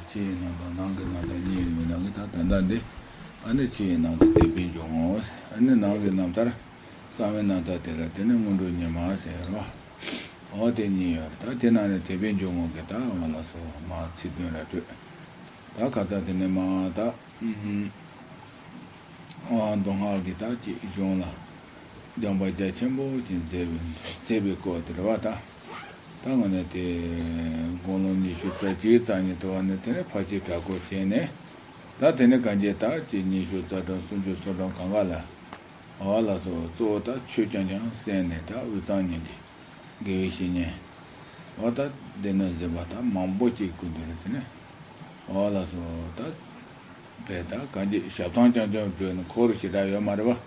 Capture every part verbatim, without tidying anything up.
ཕྱི་ཡི་རྣམ་ཐར་ནང་གི་རྣམ་ཐར་གཉིས་ཡོད་པའི་ནང་གི་ད་ད་ལྟ་འདི། ཨ་ནི་ཕྱི་ཡི་རྣམ་ཐར་དད་པའི་འཇུག་ངོགས། ཨ་ནི་ནང་གི་རྣམ་ཐར། གསང་བའི་རྣམ་ཐར་དེ་ལ་དེ་ནི་སྔོན་འགྲོའི་ཉི་མ་ཟེར་རོ། འོ་དེ་གཉིས་ཡོད་རེད། ད་དེ་ནང་ནས་དད་པའི་འཇུག་ངོགས་ཀྱི་ད་འོ་ལགས་སོ་མ་ཚིག་དོན་ར་སྤྲོད། ད་ཁ་ཚ་དེ་ནས་མ་ད། ཨ་མདོ་སྔགས་ཀྱི་ད་ཅིག་གཞུང་ལ་སྦྱོང་བ་རྒྱ་ཆེན་པོ་ཞིག་མཛད་པའི་མཛད་པའི་སྐོར་དེ་རེད་བ་ད། ད་དངོས་གནས་དེ་དགུང་ལོ་ཉི་ཤུ་རྩ་གཅིག་རྩ་གཉིས་དུ་བ་ནས་དེ་ནས་ཕར་ཕྱིན་དྲག་སྐོར་བྱས་ནས། ད་དེ་ནས་གང་རྒྱས་ད་ཅིག་ཉི་ཤུ་རྩ་གྲངས་སུམ་ཅུ་སོ་གྲངས་གང་ག་ལ། འོ་ལགས་སོ་གཙོ་བོ་ད་ཆོས་རྐྱང་རྐྱང་གསན་ནས་ད་དབུས་གཙང་གཉིས་ཀྱི། དགེ་བའི་བཤེས་གཉེན། འོ་ད་སྡེ་སྣོད་འཛིན་པ་ད་མང་པོ་ཅིག་སྐུ་མདུན་ལ་དེ་ནས། འོ་ལགས་སོ་ད། བས་ད་གང་ཅི་ཞབས་ཐང་རྐྱང་རྐྱང་བགྲོད་ནས་འཁོར་ཞེ་དྲག་ཡོད་མ་རེད་བ།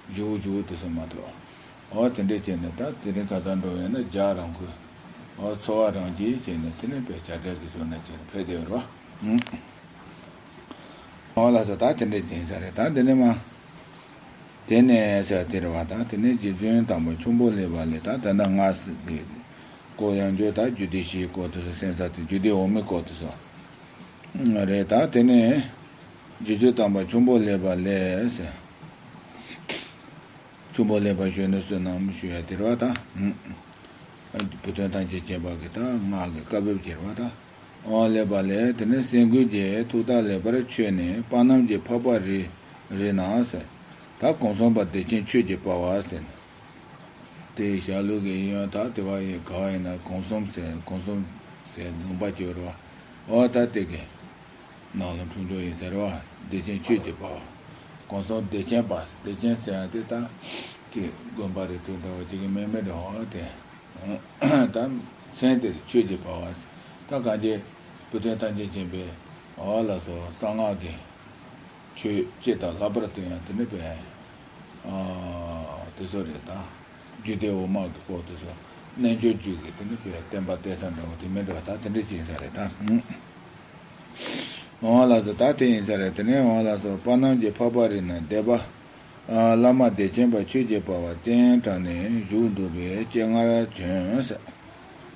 བཞུགས་བཞུགས་དེ་ཚོ་མ་གཏོགས། འོ་དེ་འདྲས་བྱས་ནས་ད་དེ་རིང་ཁ་སང་འགྲོ་ཡོད་ན་རྒྱག་རང་ཁུལ། འོ་འཚོ་བ་རང་གིས་བྱས་ནས་དེ་ནས་བས་བྱ་བྲལ་གྱི་བཟོ་ན་བྱས་ནས་ཕེབས་བསྡད་ཡོད་རེད་བ། ཨུ། འོ་ལགས་སོ་ད་དེ་འདྲས་ཡིན་ས་རེད་ད་དེ་ནས་མ། དེ་ནས་ཟེར་དེ་རེད་བ་ད་དེ་ནས་རྗེ་བཙུན་དམ་པ་ཁྱུང་པོ་ལེགས་པ་ལས་ད་ད་ལྟ་ང་སི་དེ། སྐོར་ཡང་བརྗོད་ད་རྒྱུད་སྡེ་བཞིའི་སྐོར་དུ་སོ་སེམས་ས་དེ་རྒྱུད་སྡེ་འོག་མའི་སྐོར་དུ་སོ། རེད་ད་དེ་ནས། རྗེ་བཙུན་དམ་པ་ཁྱུང་པོ་ལེགས་པ་ལས་ཟེར། ཁྱུང་པོ་ལེགས་པ་གཞོན་ནུ་བསོད་ནམས་ཞུ་ཡ་དེ་རེད་བ་ད། བུ་སྟོན་ཐམས་ཅད་མཁྱེན་པ་གི་ད་སྔགས་ཀྱི་བཀའ་བབས་ཀྱི་རེད་བ་ད། འོ་ལེགས་པ་ལས་དེ་ནས་སེམས་འགུལ་གྱི་ཐུགས་ཐག་ལེགས་པར་ཆོད་ནས་དཔག་བསམ་གྱི་འཕགས་པ་རི་རི་ན་ཟེར། ད་གོང་གསུམ་པ་བདེ་ཆེན་ཆོས་ཀྱི་དཔལ་བ་ཟེར་ནས། དེ་ཞྭ་ལུ་གི་གཡོན་ད་དེ་བ་ཡི་ག་བ་ཡིན་ན་གོང་གསུམ་ཟེར་གོང་གསུམ་ཟེར་ལུང་པ་སྐྱོར་བ། འོ་ད་དེ་གི་ནང་ལ་འཁྲུངས་འགྲོ་ཡིན་ཟེར་བ། བདེ་ཆེན་ཆོས་ཀྱི་དཔལ་བ། གོང་གསུམ་བདེ་ཆེན་པ་བདེ་ཆེན་ཟེར་ཡ་དེ་ད་ཅིག་དགོན་པ་རེ་ཚུགས་འདྲ་བ་ཅིག་གི་མེད་མེད་འདྲ་བ་དེ། ད་མཚན་དེ་ཆོས་ཀྱི་དཔལ་བ། ད་གང་ཅི་བུ་སྟོན་ཐམས་ཅད་མཁྱེན་པའི་འོ་ལགས་སོ་གསང་སྔགས་ཀྱི་ཆོས་སྤྱི་དང་ལྷག་པར་དུ་ཡང་དེ་ནི་པའི་དེ་ཚོ་རེད་ད། རྒྱུད་སྡེ་འོག་མ་གི་སྐོར་དེ་ཚོ་རྣལ་འབྱོར་རྒྱུད་ཀྱི་དེ་ནི་པའི་བསྟན་པ་གཏད་ས་འདྲ་བོ་དེ་མིན་འགྲོ་ད་དེ་འདྲ་ཅིག་ཡིན་ས་རེད་ད། འོང་བ་ལགས་སོ་ད་དེ་ཡིན་ས་རེད། དེ་ནས་འོང་བ་ལགས་སོ་དཔག་བསམ་གྱི་འཕགས་པ་རི་ན་སྡེ་པ། བླ་མ་བདེ་ཆེན་པ་ཆོས་ཀྱི་དཔལ་བ་སྟེང་དྲངས་ནས་བཞུགས་འདུག་པའི་སྤྱན་སྔར་བྱོན་ཟེར།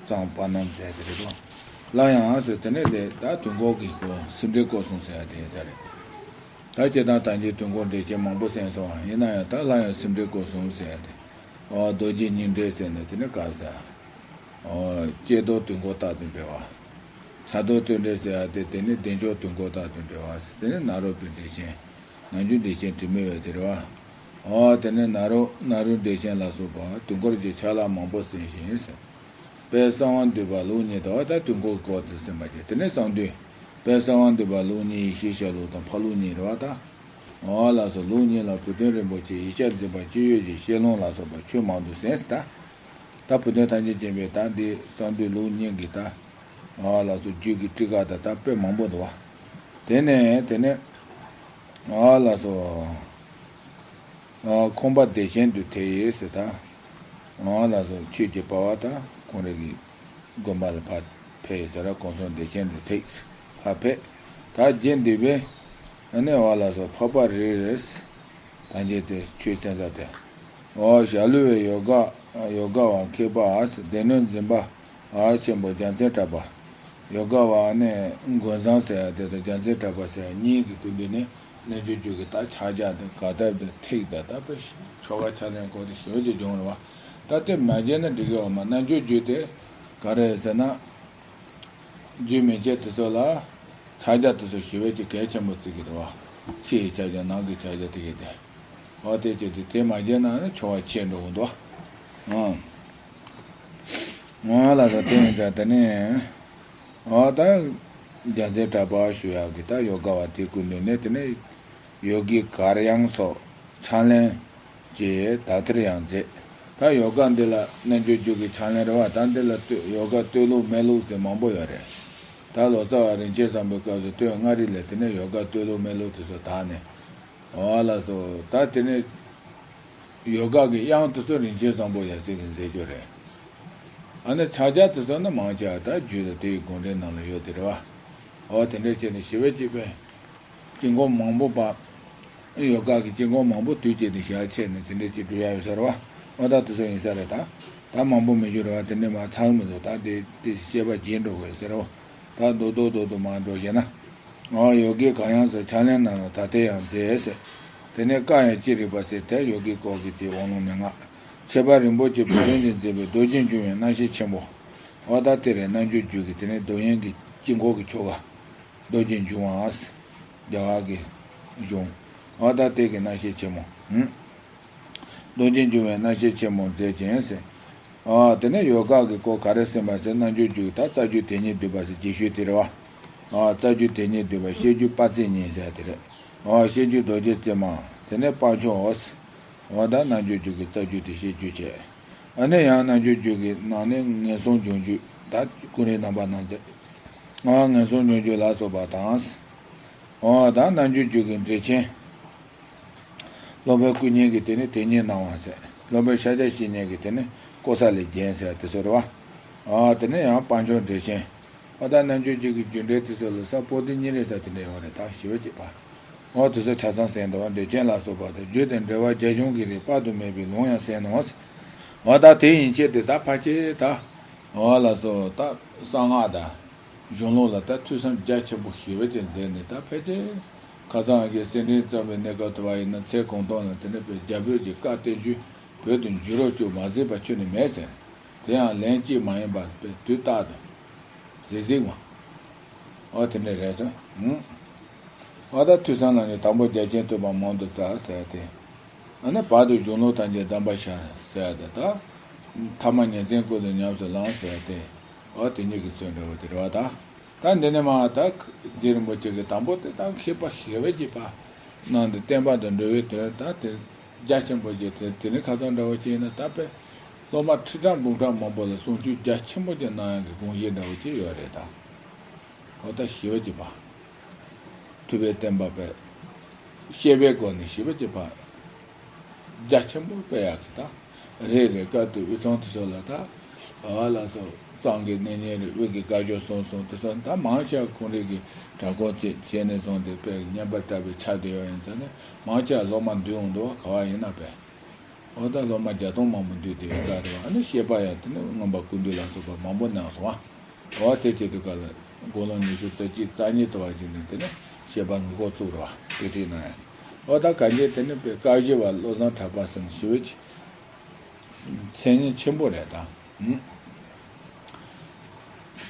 གཙང་དཔག་བསམ་ཟེར་དེ་རེད་དོ། སླར་ཡང་ཟེར་དེ་ནས་དེ་ད་དུས་འཁོར་གྱི་སྐོར་སེམས་འགྲེལ་སྐོར་གསུམ་ཟེར་ཡ་དེ་ཡིན་ས་རེད། ད་སྤྱིར་བཏང་ད་གིན་དུས་འཁོར་འགྲེལ་ཆེན་མང་པོ་གསན་སོང་བ་ཡིན་ན་ཡང་ད་སླར་ཡང་སེམས་འགྲེལ་སྐོར་གསུམ་ཟེར་ཡ་དེ། འོ་རྡོ་རྗེ་སྙིང་འགྲེལ་ཟེར་ནས་དེ་ནས་ག་ཟེར། ཨོ། ཀྱེ་རྡོར་དུས་འཁོར་རྟག་ཏུ་འགྲེལ་བ། ཕྱག་རྡོར་ཏུ་འགྲེལ་ཟེར་བ་དེ་དེ་ནི་བདེ་མཆོག་དུས་འཁོར་རྟག་ཏུ་འགྲེལ་བ་ཟེར་དེ་ནི་ནཱ་རོ་པའི་འགྲེལ་ཆེན། ནམ་རྒྱུན་འགྲེལ་ཆེན་དྲི་མེད་འོད་དེ་རེད་བ། ཨོ་དེ་ནི་ནཱ་རོ་ནཱ་རོའི་འགྲེལ་ཆེན་ལ་སོགས་པ་དུས་འཁོར་གྱི་ཆ་ལག་མང་པོ་གསན་ཞིང་ཟེར། དཔལ་གསང་བ་འདུས་པ་ལེའུ་གཉིས་དང་ད་དུས་འཁོར་གྱི་སྐོར་དུ་གསན་པ་བརྒྱད་དེ་ནི་གསང་འདུས། དཔལ་གསང་བ་འདུས་པ་ལེའུ་གཉིས་ཡེ་ཤེས་ཞལ་ལུང་དང་འཕགས་ལུང་གཉིས་རེད་བ་ད། ཨོ་ལགས་སོ་ལེའུ་གཉིས་ལ་བུ་སྟོན་རིན་པོ་ཆེ་ཡིག་ཆ་འཛིན་པ་སྤྱི་ཡོད་ཀྱི་བཤད་ལུང་ལ་སོགས་པ་ཆོས་མང་དུ་གསན་ཟེར་ད། ད་བུ་སྟོན་ཐམས་ཅད་མཁྱེན་པའི་ད་འདི་གསང་འདུས་ལེའུ་གཉིས་ཀྱི་ད། ཨ་ལགས་སོ་རྒྱུད་ཀྱི་ཊཱི་ཀ་ད་ད་དཔེ་མང་པོ་འདུག་བ། དེ་ནས་དེ་ནས། ཨ་ལགས་སོ། ཨ་ཁོང་པ་བདེ་ཆེན་དུ་ཐེགས་ཡོད་ཟེར་ད། ཨ་ལགས་སོ་ཆོས་ཀྱི་དཔལ་བ་ད་ཁོང་རང་གི་དགོན་པ་ལ་ཕར་ཕེབས་ཟེར་ར་གོང་གསུམ་བདེ་ཆེན་དུ་ཐེགས་ཕར་ཕེབས། ད་རྗེ་འདི་པས། ཨ་ནི་ཨ་ལགས་སོ་འཕགས་པ་རི་རེད། ད་རྗེ་དེ་ཆོས་ཚན་ས་དེ། འོ་ཞྭ་ལུ་བའི་ཡོ་ག་ཡོ་ག་བ་མཁས་པ་སྡེ་སྣོད་འཛིན་པ་ཨ་ཆེན་པོ་རྒྱལ་མཚན་གྲགས་པ། ཡོ་ག་བ་ནི་མགོན་བཟང་ཟེར་ཡ་དེ་དང་རྒྱལ་མཚན་གྲགས་པ་ཟེར་ཡ་གཉིས་ཀྱི་སྐུ་མདུན་ནས་རྣལ་འབྱོར་རྒྱུད་ཀྱི་ད་ཕྱག་རྒྱ་དང་ག་དར་དང་ཐིག་དང་ད་དཔེ་ཆོ་ག་ཕྱག་ལེན་སྐོར་དེ་ཞེ་པོ་ཅིག་སྦྱོང་རེད་བ། ད་དེ་མ་བརྗེད་ན་འགྲིག་གི་འོ་མ་རྣལ་འབྱོར་རྒྱུད་དེ་ག་རེ་ཟེར་ན། རྒྱུད་མན་ཆད་དེ་ཚོ་ལ། ཕྱག་རྒྱ་དེ་ཚོ་ཞེ་པོ་ཅིག་གལ་ཆེན་པོ་བརྩི་གི་འདུག་བ། ཕྱི་ཡི་ཕྱག་རྒྱ་ནང་གི་ཕྱག་རྒྱ་དེ་གི་དེ། འོ་དེ་བྱས་ཏེ་དེ་མ་བརྗེད་ན་ནི་ཆོ་ག་ཆད་འགྲོ་གི་འདུག་བ། ཨང་། ང་ལ་ད་དེ་ཡིན་ཙང་དེ་ནས། འོ་ད། རྒྱལ་མཚན་གྲགས་པ་ཞུ་ཡག་གི་ད་ཡོ་ག་བ་དེ་ཀུན་ནས་ནས་དེ་ནས། ཡོ་གི་གར་ཡང་སོགས་ཕྱག་ལེན་གྱི་དག་ཐེར་ཡང་མཛད། ད་ཡོ་ག་འདི་ལ་རྣལ་འབྱོར་རྒྱུད་ཀྱི་ཕྱག་ལེན་རེད་བ། ད་འདི་ལ་ཡོ་ག་བསྟོད་ལུགས་སྨད་ལུགས་ཟེར་མང་པོ་ཡོད་རེད། ད་ལོ་ཙཱ་བ་རིན་ཆེན་བཟང་པོའི་སྐབས་སུ་བསྟོད་མངའ་རིས་ལས་དེ་ནས་ཡོ་ག་བསྟོད་ལུགས་སྨད་ལུགས་དེ་ཚོ་དག་ནས། འོ་ལགས་སོ། ད་དེ་ནས་ཡོ་ག་གི་དབྱངས་དེ་ཚོ་རིན་ཆེན་བཟང་པོ་ཡབ་སྲས་ཀྱིས་མཛད་རྒྱུ་རེད། ཨ་ནི་ཕྱག་རྒྱ་དེ་ཚོ་ནི་མང་ཆེ་བ་ད་རྒྱུད་ལ་དེའི་དགོངས་འགྲེལ་ནང་ལ་ཡོད་དེ་རེད་བ། འོ་དེ་འདྲ་བྱས་ནས་ཞི་བའི་སྤྱི་དཔལ། དཀྱིལ་འཁོར་མང་པོ་པ། ཡོ་ག་གི་དཀྱིལ་འཁོར་མང་པོ་དུས་གཅིག་ཏུ་ཞལ་ཕྱེ་ནས་དེ་འདྲ་ཅིག་འགྲུབ་ཡ་ཡོད་ས་རེད་བ། འོ་ད་དེ་ཚོ་ཡིན་ས་རེད་ད། ད་མང་པོ་མི་འགྱུར་རེད་བ་དེ་འདྲ་མ་ཚང་མི་འདུག་ད་དེ་དེ་བཤད་པ་རྒྱས་འགྲོ་དགོས་ཟེར་རོ། ད་རྡོག་རྡོག་རྡོག་རྡོག་མར་འགྲོ་བྱས་ན། འོ་ཡོ་གའི་གང་ཡང་ཟེར། ཕྱག་ལེན་རྣམས་ལ་ད་ལྟའི་ཡང་མཛད་ཟེར། དེ་ནས་བཀའ་ཡང་ཅི་རིགས་པ་ཟེར། དེ་ཡོ་གའི་སྐོར་གྱི་དེ་དབང་ལུང་མན་ངག །ཁྱད་པར་རིན་པོ་ཆེ་བུ་སྟོན་གྱིས་མཛད་པའི་རྡོ་རྗེ་འཇུག་པའི་རྣམ་བཤད་ཆེན་པོ། འོ་ད་དེ་རེད། རྣལ་འབྱོར་རྒྱུད་ཀྱི་དེ་ནས་རྡོ་རྗེ་གི་དཀྱིལ་འཁོར་གྱི་ཆོ་ག་རྡོ་རྗེ་འཇུག་པའམ་རྒྱ་གར་གྱི་གཞུང་། འོ་ད་དེ་གི་རྣམ་བཤད་ཆེན་མོ། ཧུམ། རྡོ་རྗེ་འཇུག་པའི་རྣམ་བཤད་ཆེན་མོ་མཛད་ཅིང་ཟེར། ཨ། དེ་ནས་ཡོ་ག་གི་སྐོར་ག་རེ་གསུངས་པ་ཟེར། རྣལ་འབྱོར་རྒྱུད་ཀྱི་ད་རྩ་རྒྱུད་དེ་ཉིད་བསྡུས་པ་ཟེར་རྗེས་ཤུལ་དེ་རེད་བ། ཨ། རྩ་རྒྱུད་དེ་ཉིད་བསྡུས་པ་བཤད་རྒྱུད་དཔལ་བརྩེགས་གཉིས་ཟེར་དེ་རེད། ཨ། བཤད་རྒྱུད་རྡོ་རྗེ་རྩེ་མོ། དེ་ནས་སྤང་ཆུང་འོ། འོ་ད་རྣལ་འབྱོར་རྒྱུད་ཀྱི་རྩ་རྒྱུད་དེ་བཤད་རྒྱུད་བྱས། ཨ་ནི་ཡང་རྣལ་འབྱོར་རྒྱུད་ཀྱི་ནང་ནས་ངན་སོང་སྦྱོང་རྒྱུད་ད་ཀུན་རིག་རྣམ་པར་སྣང་མཛད། ཨ། ངན་སོང་སྦྱོང་རྒྱུད་ལ་སོགས་པ་དང་། འོ་ད་རྣལ་འབྱོར་རྒྱུད་ཀྱི་འགྲེལ་ཆེན། སློབ་དཔོན་ཀུན་མཁྱེན་གྱིས་དེ་ནི་དེ་ཉིད་སྣང་བ་ཟེར། སློབ་དཔོན་ཤཱཀྱ་བཤེས་གཉེན་གྱིས་དེ་ནི་ཀོ་ས་ལའི་རྒྱན་ཟེར་དེ་ཚོ་རེད་བ། ཨ། དེ་ནས་ཡང་སྤང་ཆུང་འགྲེལ་ཆེན། ཨ། ད་རྣལ་འབྱོར་རྒྱུད་ཀྱི་རྒྱུད་འགྲེལ་དེ་ཚོ་ལ་ས་པོ་ཏི་གཉིས་རེད་ས་དེ་འདྲ་ཡོད་རེད། ད་ཞི་བ་གཅིག་པ། འོ་དེ་ཚོ་ཆ་ཚང་གསན་འདུག་འགྲེལ་ཆེན་ལ་སོགས་པ་དང་རྒྱུད་དང་འགྲེལ་པ་རྒྱ་གཞུང་གི་རིགས་དཔག་ཏུ་མེད་པའི་ལུང་ཡང་གསན་ནོ། འོ་ད་དེ་ཡན་ཆད་དེ་ད་ཕལ་ཆེར་ད། འོ་ལགས་སོ། ད་གསང་སྔགས་དང་། གཞུང་ལུགས་ལ་ད་ཐོས་བསམ་རྒྱ་ཆེན་པོ་ཞེ་པོ་ཅིག་མཛད་ནས། ད་ཕལ་ཆེར་ཁ་སང་གི་སེར་སྦྲེང་རྩོམ་པའི་གནས་སྐབས་དུ་བ་ཡིན་ན། ཚེ་གང་ཐུབ་ན་དེ་ནས་དཔེ་རྒྱ་བོད་ཀྱི་བཀའ་བསྟན་བཅོས་བོད་དུ་འགྱུར་རོགས་བྱོས་མ་གསན་པ་ཁྱོན་ནས་མེད་ཟེར། དེ་ཡང་ལན་གཅིག་མ་ཡིན་པར་དཔེ་དུས་རྟག་ཏུ་གཟིགས་གཟིགས་མ། འོ་དེ་འདྲ་རེད་ཟེར། ཨང་། འོ་ད་ཐོས་བསམ་ལ་ནི་དང་པོ་རྒྱ་ཆེན་ཐོས་པ་མང་དུ་བཙལ་ཟེར་ཏེ། ཨ་ནི་བར་དུ་གཞུང་ལུགས་ཐམས་ཅད་གདམས་པར་ཤར་ཟེར་ཏེ། ད་ཐ་མ་ཉིན་མཚན་ཀུན་ཏུ་ཉམས་སུ་བླང་ཟེར་ཏེ། འོ་དེ་གཉིས་ཀྱི་ཚུལ་འདྲ་བོ་དེ་རེད་བ་ད། ད་འདི་ནས་མར་ད་རྗེ་རིན་པོ་ཆེ་གིས་དང་པོ་དེ་ད་མཁས་པ་ཞེ་པོ་ཅིག་ཕར་གནང་སྟེ། བསྟན་པ་དང་འགྲོ་བའི་དོན་ད་དེ་རྒྱ་ཆེན་པོ་ཅིག་དེ། དེ་ནི་ཁ་སང་འདྲ་བོ་ཅིག་ཡིན་ན་ད་དཔེ་སློབ་མ་ཁྲི་ཕྲག་འབུམ་ཕྲག་མང་པོ་ལ་གསུང་ཆོས་རྒྱ་ཆེན་པོ་ཅིག་གནང་ཡག་གི་དགོངས་བཞེད་འདྲ་བོ་ཅིག་ཡོད་རེད་ད། འོ་ད་ཞེ་པོ་ཅིག་ཕར་ཐུབ་པའི་བསྟན་པ་དཔེ་བཤད་པའི་སྒོ་ནས་ཞེ་པོ་ཅིག་ཕར་རྒྱ་ཆེན་པོ་སྤེལ་ཡག་གི་ད། རེ་རེ་བཀའ་བསྡུ་དབུས་གཙང་དེ་ཚོ་ལ་ད། ཨ་ལགས་སོ། གཙང་གི་གནས་རྙིང་རེད། དབུས་ཀྱི་བཀའ་བརྒྱུད་གསུམ་གསུམ་དེ་ཚོ་ད་མང་ཆེ་བ་ཁོང་རང་གི་གྲྭ་སྐོར་བྱས་བྱས་ནས་བཟུང་སྟེ། དཔེ་བསྙེན་པར་གྲགས་པའི་ཆ་དེ་ཡོད་ཡིན་ཙང་ནས་མང་ཆེ་བ་སློབ་མ་འདུས་འོང་འདུག་བ། ག་བ་ཡིན་ན་དཔེ། འོ་ད་སློབ་མ་བརྒྱ་སྟོང་མང་པོ་འདུས་བསྡད་ཡོད་ས་རེད་བ། ཨ་ནི་བཤད་པ་ཡང་དེ་ནི་མངོན་པ་ཀུན་བཏུས་ལ་སོགས་པ་མང་པོ་གནང་སོང་བ། འོ་དེ་བྱེད་དུས་སྐབས་ལ་དགུང་ལོ་ཉི་ཤུ་རྩ་གཅིག་རྩ་གཉིས་དུ་བ་ཞིག་ནས་དེ་ནི་བཤད་པ་འགོ་བཙུགས་རེད་བ། དེ་དུས་ན་ཡང་། འོ་ད་གང་ཅི་དེ་ནི་དཔེ་བཀའ་བཞི་པ་བློ་བཟང་གྲགས་པ་ཟེར་ནས་ཞེ་པོ་ཅིག་མཚན་སྙན་ཆེན་པོ་རེད་ད། ཨང་།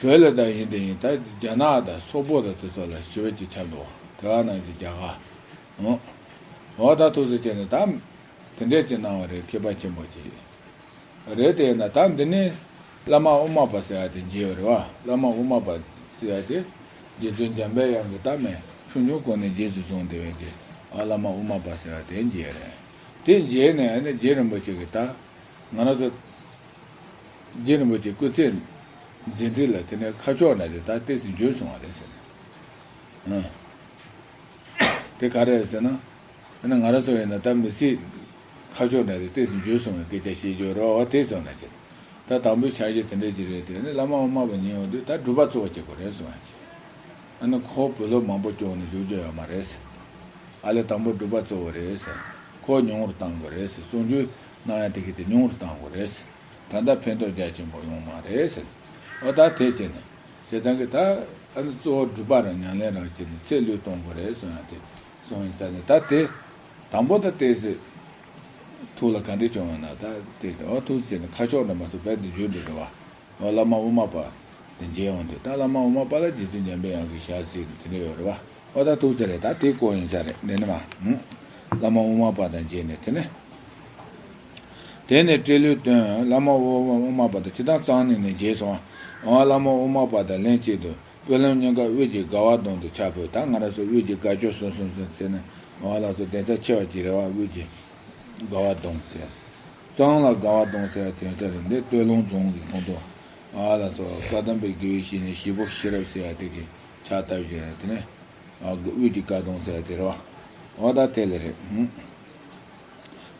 བོད་ལ་ད་ཡིན་དེ་ཡིན། ད་རྒྱ་ནག་དང་སོག་པོ་དང་དེ་ཚོ་ལ་ཞེ་པོ་ཅིག་ཁྱབ་འདུག་དེ་ག་ནང་བཞིན་རྒྱ་གར། ཨང་། འོ་ད་ཐུགས་སུ་བྱས་ནས་ད་དེ་འདྲས་ཅིག་གནང་བ་རེད། མཁས་པ་ཆེན་པོ་ཅིག་རེད་དེ། ཡིན་ན་ད་འདི་ནས་བླ་མ་དབུ་མ་པ་ཟེར་ཡ་དེ་མཇལ་བ་རེད་བ། བླ་མ་དབུ་མ་པ་ཟེར་ཡ་དེ་རྗེ་བཙུན་འཇམ་པའི་དབྱངས་ཀྱིས་ད་མེད་ཆུང་ཆུང་སྒང་ནས་རྗེས་སུ་བཟུང་བསྡད་པའི་གི། ཨ། བླ་མ་དབུ་མ་པ་ཟེར་ཡ་དེ་མཇལ་རེད། དེ་མཇལ་ནས་ཨ་ནི་རྗེ་རིན་པོ་ཆེ་གིས་ད་ང་རང་ཚོ་རྗེ་རིན་པོ་ཆེ་སྐུ་ཚེ་མཛད་འཕྲིན་ལ་དེ་ནས་ཁ་ཕྱོགས་ན་དེ་ད་ཏོག་ཙམ་འགྱུར་སོང་བ་རེད་ཟེར་ནས། ཨང་། དེ་ག་རེ་རེད་ཟེར་ན། ཨ་ནི་ང་རང་ཚོ་ཡིན་ན་ད་མི་ཚེ་ཁ་ཕྱོགས་ན་དེ་ཏོག་ཙམ་འགྱུར་སོང་བའི་སྐད་ཆ་བཤད་རྒྱུ་རེད་བ། དེ་སོང་ན་ཅི། ད་དང་པོའི་ཕྱག་རྗེས་དེ་འདྲ་ཅིག་རེད་དེ། ཨ་ནི་བླ་མ་དབུ་མ་པ་ཉན་ཡོང་དུས་ད་སྒྲུབ་པ་གཙོ་བོ་བྱེད་དགོས་རེད་གསུང་ཡ་ཅིག་ཨ་ནི་ཁོ་བོད་ལོ་མང་པོ་སྐྱོང་ནས་བཞུགས་རྒྱུ་ཡོད་མ་རེད་ཟེར། ཨ་ལས་དང་པོ་སྒྲུབ་པ་གཙོ་བོ་རེད་ཟེར། ཁོ་ཉུང་རུ་གཏང་དགོས་རེད་ཟེར། གསུང་ཆོས་གནང་ཡ་དེ་གི་དེ་ཉུང་རུ་གཏང་དགོས་རེད་ཟེར། ད་ལྟ་ཕན་ཐོགས་རྒྱ་ཆེན་པོ་ཡོང་མ་རེད་ཟེར། འོ་ད་དེ་བྱས་ནས་བྱས་ཙང་གི་ད་ཨ་ནི་གཙོ་བོ་སྒྲུབ་པ་རང་ཉམས་ལེན་རང་བྱས་ནས་ཚེ་བློས་གཏོང་དགོས་རེད་གསུང་ཡ་དེ་གསུང་ཡིན་ཙང་ནས། ད་དེ་དང་པོ་ད་ཏོག་ཙམ་ཐུགས་ལ་ག་འདྲ་བྱུང་བ་ན། ད་དེ་འོ་ཐུགས་ཟེར་ནས་ཁ་ཕྱོགས་འདྲ་མ་སོང་བས་འདི་བརྗོད་འདུག་རེད་བ། འོ་བླ་མ་དབུ་མ་པ་དེ་མཇལ་ཡོང་དུས་ད་བླ་མ་དབུ་མ་པ་ལ་རྗེ་བཙུན་འཇམ་པའི་དབྱངས་ཀྱི་ཞལ་གཟིགས་དེ་འདྲ་ཡོད་རེད་བ། འོ་ད་ཐུགས་ཟེར་རེད། ད་དེ་སྐོར་ཡིན་ས་རེད། འདི་ནི་མ། ཨང་། བླ་མ་དབུ་མ་པ་དང་མཇལ་ནས་དེ་ནས། དེ་ནས་སྤྲེལ་ལོའི་སྟོན་བླ་མ་དབུ་མ་པ་དང་ཇི་ལྟར་གཙང་གནས་ནས་མཇལ་སོང་། འོ་བླ་མ་དབུ་མ་པ་དང་ལན་གཅིག་ཏུ་དཔོན་སློབ་གཉིས་ཀ་དབུས་ཀྱི་དགའ་བ་གདོང་དུ་ཕྱག་ཕུལ། ད་ང་རང་ཚོ་དབུས་ཀྱི་དགའ་སྐྱོ་གསུམ་གསུམ་གསུམ་ཟེར་ནས། འོ་ལགས་སོ། གདན་ས་ཆེ་བ་ཅིག་རེད་བ། དབུས་ཀྱི་དགའ་བ་གདོང་ཟེར། གཙང་ལ་དགའ་བ་གདོང་ཟེར་བ་དེ་ཚོ་རེད། འདི་སྟོད་ལུང་རྫོང་གི་ཁོངས་གཏོགས། ཨ་ལགས་སོ། བཀའ་གདམས་པའི་དགེ་བའི་བཤེས་གཉེན་ཞིག་པོ་ཤེས་རབ་ཟེར་བ་དེ་གི་ཕྱག་བཏབ་བཞིན་རེད། དེ་ནས་ཨ་དབུས་ཀྱི་དགའ་གདོང་ཟེར་བ་དེ་རེད་བ། འོ་ད་དེ་ལ་རེད། ཨུ།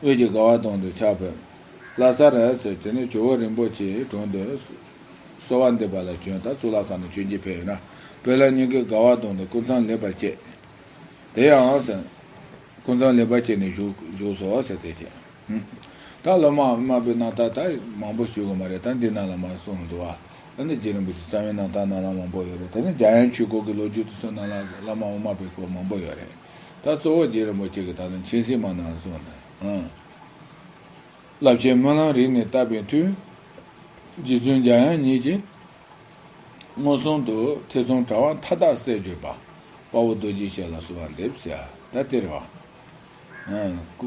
དབུས་ཀྱི་དགའ་བ་གདོང་དུ་ཕྱག་ཕུལ། ལྷ་ས་རུ་ཟེར་དེ་ནས་ཇོ་བོ་རིན་པོ་ཆེའི་དྲུང་དུ་གསོལ་བ་འདེབས་པ་ལ་བྱོན། ད་གཙུག་ལག་ཁང་དུ་མཆོད་མཇལ་ཕེབས་ཡོད་ན། དཔོན་སློབ་གཉིས་ཀའི་དགའ་བ་གདོང་དུ་སྐུ་མཚམས་ལེགས་པར་བཅད། དེ་ཡང་ཟེར། སྐུ་མཚམས་ལེགས་པར་བཅད་ནས་བཞུགས་བཞུགས་སོ་ཟེར་དེ་བྱས། ཨུ། ད་སློབ་མ་དམའ་བའི་རྣམ་ཐར་ད་མང་པོ་ཞུ་དགོས་མ་རེད། ད་འདི་ནང་ལ་མར་གསུངས་འདུག་བ། ཨ་ནི་རྗེ་རིན་པོ་ཆེ་གསང་བའི་རྣམ་ཐར་ནང་ལ་མང་པོ་ཡོད་རེད། དེ་ནི་འཇམ་དབྱངས་ཆོས་སྐོར་གྱི་ལོ་རྒྱུས་དེ་ཚོ་ནང་ལ་བླ་མ་དབུ་མ་པའི་སྐོར་མང་པོ་ཡོད་རེད། ད་གཙོ་བོ་རྗེ་རིན་པོ་ཆེ་གི་ད་ནི་མཁྱེན་གཟིགས་མ་ནང་བཟུང་ནས། ཨང་། རླབས་ཆེན་སྨོན་ལམ་རིམ་ནས་བཏབ་པའི་མཐུས། རྗེ་བཙུན་འཇམ་དབྱངས་ཉིད་ཀྱིས་མངོན་སུམ་དུ་ཐེ་ཚོམ་དྲི་བ་མཐའ་དག་སེལ་གྱུར་པ། དཔའ་བོ་རྡོ་རྗེ་ཞལ་ལ་གསོལ་བ་འདེབས་ཟེར་ད་དེ་རེད་བ། ཨང་། སྐུ་